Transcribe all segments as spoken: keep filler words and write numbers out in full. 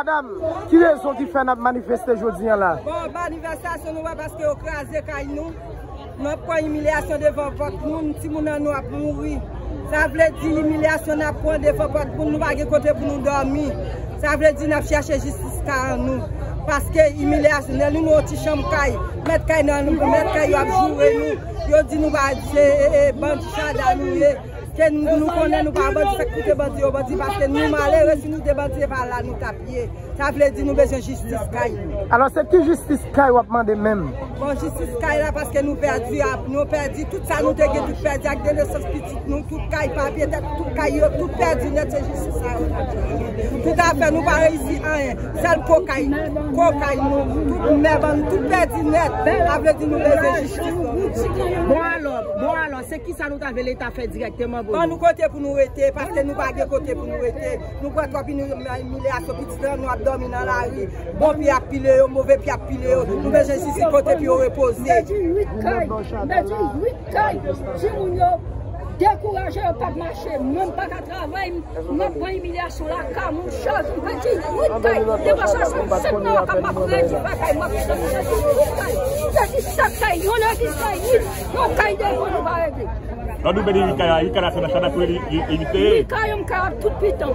Madanm, ki rezon ki fè n ap manifeste jodi a la? Bon, manifestasyon nou pa paske yo kraze kay nou. Nou ap pran imilyasyon devan pòt moun, timoun an nou ap mouri. Sa vle di imilyasyon n ap pran devan pòt moun, nou pa gen kote pou nou dòmi. Sa vle di n ap chache jistis kay an nou. Paske imilyasyon, lè nou nan yon ti chanm kay, mèt kay nan, mèt kay yo ap joure nou. Yo di nou pa se, e, e, bandi Chada nou ye. Ke nou, nou konnen nou pa bandi, sa k koute bandi yo bandi, paske nou malere, si nou te bandi, se pa la nou t ap ye. Sa vle di nou bezwen jistis kay nou. Alò, se ki jistis kay w ap mande menm? Bon, jistis kay la, paske nou pèdi, ap, nou pèdi tout sa nou te gen, tout pèdi ak de nesans pitit nou, tout kay, papye tèt, tout kay yo, tout pèdi nèt, se jistis sa yo n ap chache. Tout afè nou pa reyisi anyen, sèl kokay, kokay nou, tout mè bann, tout pèdi nèt, sa vle di nou bezwen jistis. Bon alò, bon alò, se kisa nou ta vle Leta fè dirèkteman pou nou? Ban nou kote pou nou rete, paske nou pa gen kote pou nou rete. Nou pran twòp imilyasyon, pitit an nou ap dòmi nan lari. Bon pye ap pile yo, move pye ap pile yo. Nou bezwen jistis kote pou yo repoze. Pèdi uit kay, pèdi uit kay. Timoun yo dekouraje, yo p ap mache. Mwen m pa ka travay, m ap pran imilyasyon lakay mwen, chak jou m pèdi uit kay. Depi swasannsenk nan lakay m ap redi lakay mwen, m ap pèdi uit kay. Pèdi sèt kay, yon legliz kay uit, yon kay devan nou pa regle. Lòt ou pèdi uit kay la, uit kay la se nan Chada pou li, li, li evite. Uit kay yo m kay ap tout pitan.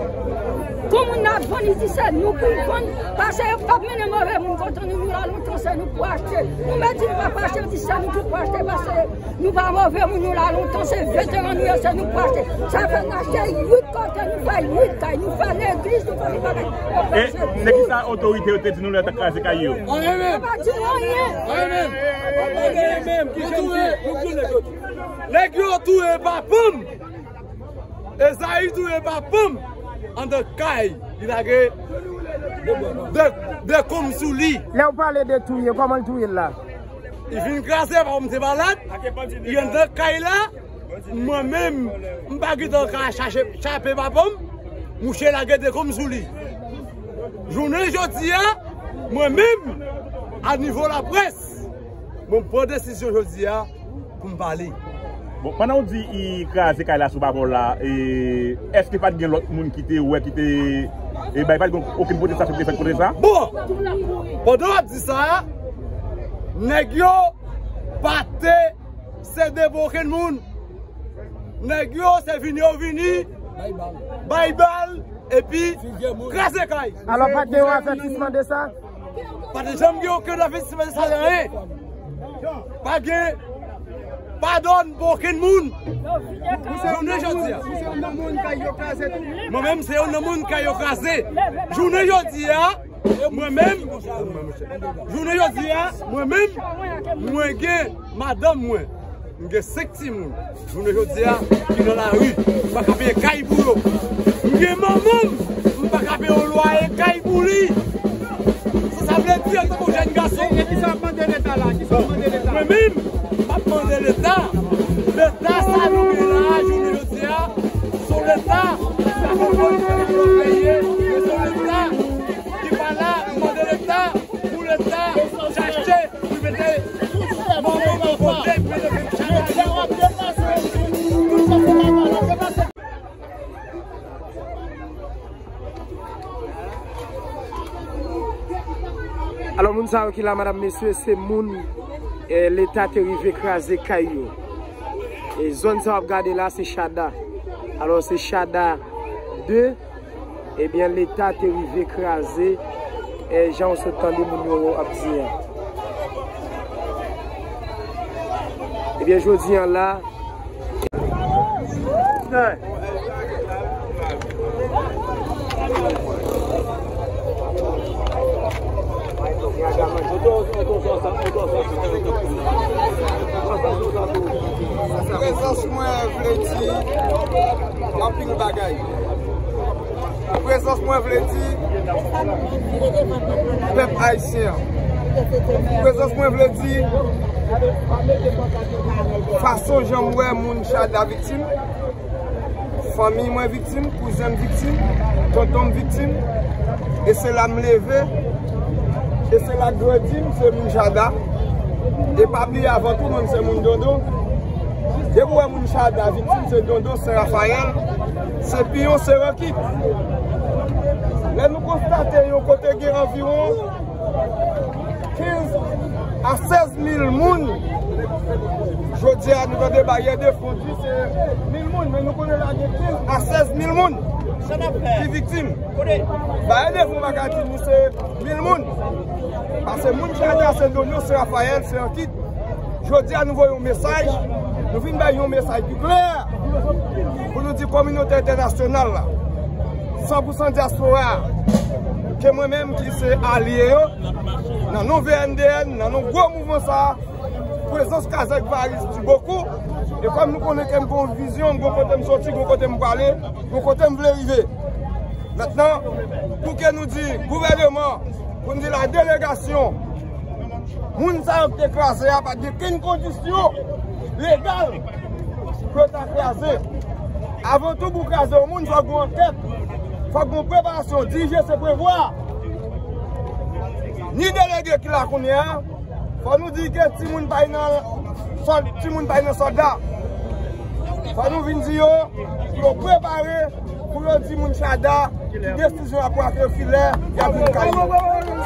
Kon moun nan ap vann, li di se nou pou vann, paske yo p ap mennen move moun kote nou, nou la lontan se nou pou achte. Nou mèt di nou pa pou achte, yo di se nou ki pou achte, paske nou pa move moun, nou la lontan, se veteran nou ye, se nou pou achte. Sa fè n achte uit kote, nou fè uit kay, nou fè legliz, nou fè tout bagay. E nan kisa otorite yo te di nou lè yo t ap kraze kay yo? Yo pa di nou anyen. Nèg yo touye papa m. Ezayi touye papa m anndan kay. Li lage de, de konm sou li. Lè w pale de touye, kòman l touye l la? Li vin kraze papa m se malad. Li anndan kay la. Mwen menm, m pa gentan ka chache, chape papa m. Mouche lage de konm sou li. Jounen jodi a, mwen menm, a nivo laprès, mwen pran desizyon jodi a pou m pale. Bon, pandan w di li kraze kay la sou papa w la, e, èske pa t gen lòt moun ki te wè, ki te, e, bay, pa t gen okenn pwotestasyon ki te fèt kote sa? Bon, pandan w ap di sa, nèg yo pa te sede pou okenn moun. Nèg yo se vini yo vini, bay bal, epi kraze kay. Alò, pa t gen yon avètisman de sa? Pa t janm gen okenn avètisman de sa, anyen. Pa gen padòn pou okenn moun. Jounen jodi a. Mwen menm, se youn nan moun kay yo kraze. Jounen jodi a, mwen menm, jounen jodi a, mwen menm, mwen gen madanm mwen. M gen senk timoun. Jounen jodi a, ki nan lari. M pa ka peye kay pou yo. M gen manman m. M pa ka peye yon lwaye kay pou li. Sa, sa vle di, antanke yon jèn gason. E, e kisa w ap mande Leta la? Kisa w ap mande Leta? Mwen menm, m ap mande Leta. Leta sa nou gen la, jounen jodi a, se yon Leta ki pa konprann sa k ap pase, se yon Leta ki pa la, m mande Leta, pou Leta chache, pou mete manman bò kote, pou mete fè chak. Alò, moun sa yo ki la, madanm, mesye, se moun, eh, Leta te rive kraze kay yo. E zòn sa w ap gade la, se Chada. Alò, se Chada de. Ebyen, Leta te rive kraze, eh, jan w sot tande moun yo ap di a. Ebyen, jodi a la, prezans mwen vle di anpil bagay. Prezans mwen vle di pèp ayisyen an. Prezans mwen vle di fason jan m wè moun Chada viktim, fanmi mwen viktim, kouzen m viktim, tonton m viktim. E se la m leve, e se la grandi m, se moun Chada. E pa bliye avan tou, mwen se moun Dondon. Depi w wè moun Chada viktim, se Dondon, Sen Rafayèl, se Piyon, se Rankit. Lè nou konstate yon kote gen anviwon kenz a sèz mil moun, jodi a nou tande Baryè Defon di se mil moun, men nou konnen la gen kenz a sèz mil moun ki viktim. Baryè Defon pa ka di nou se mil moun. Paske moun Chada se Donyon, se Rafayèl, se Ankit. Jodi a nou voye yon mesaj, nou vin bay yon mesaj ki klè pou nou di kominote entènasyonal la, san pou san dyaspora a, ke mwen menm ki se alye yo, nan non V N D N, nan non gwo mouvman sa a, prezans Kazèk Varis di bokou, e kòm nou konnen ke m gon vizyon, m gon kote m soti, gon kote m prale, gon kote m vle rive. Mentnan, pou ke nou di gouvèneman, pou nou di la delegasyon, moun sa yo ki te kraze a pa t gen kenn kondisyon legal pou yo ta kraze. Avan tou, pou kraze yon moun, fòk gon ankèt, fòk gon preparasyon, dirije se prevwa. Ni delege ki la kounye a, fò nou di ke timoun pa nan sòl, timoun pa nan sòlda. Fò nou vin di yo, pou yo prepare, pou yo di moun Chada, ki desizyon apre ke yo filè, y ap vin kay yo.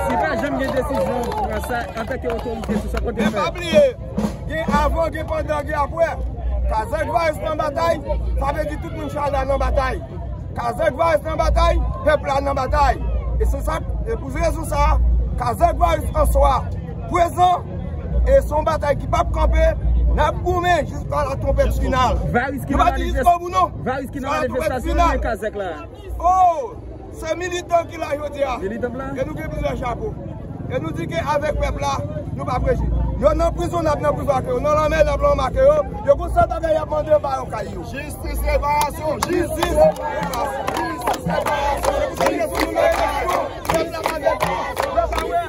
Si pa janm gen desizyon pran sa, antanke otorite, se sa kote. Men pa bliye, gen avan, gen pandan, gen apre. Kazèk Varis nan batay, sa vle di tout moun Chada nan batay. Kazèk Varis nan batay, pèp la nan batay. E se sa, e pou rezon sa, Kazèk Varis an swa prezan, e se yon batay ki p ap kanpe, n ap goumen jiska la twonpèt final. Nou pa di jiska o bout non. Varis ki nan manifestasyon, men Kazèk la. Oh, se militan ki la jodi a. Militan la. E nou gen plizyè chapo. E nou di ke avèk pèp la, nou p ap reji. Yo nan prizon, n ap nan prizon ak yo. Nan lanmè, n ap lanmè ak yo. Yo gon sèt bagay y ap mande, yo ba yo kay yo. Jistis, reparasyon. Jistis, reparasyon. Jistis, reparasyon. Jistis, reparasyon. Pèp la pa gen reparasyon. Yo pa wè.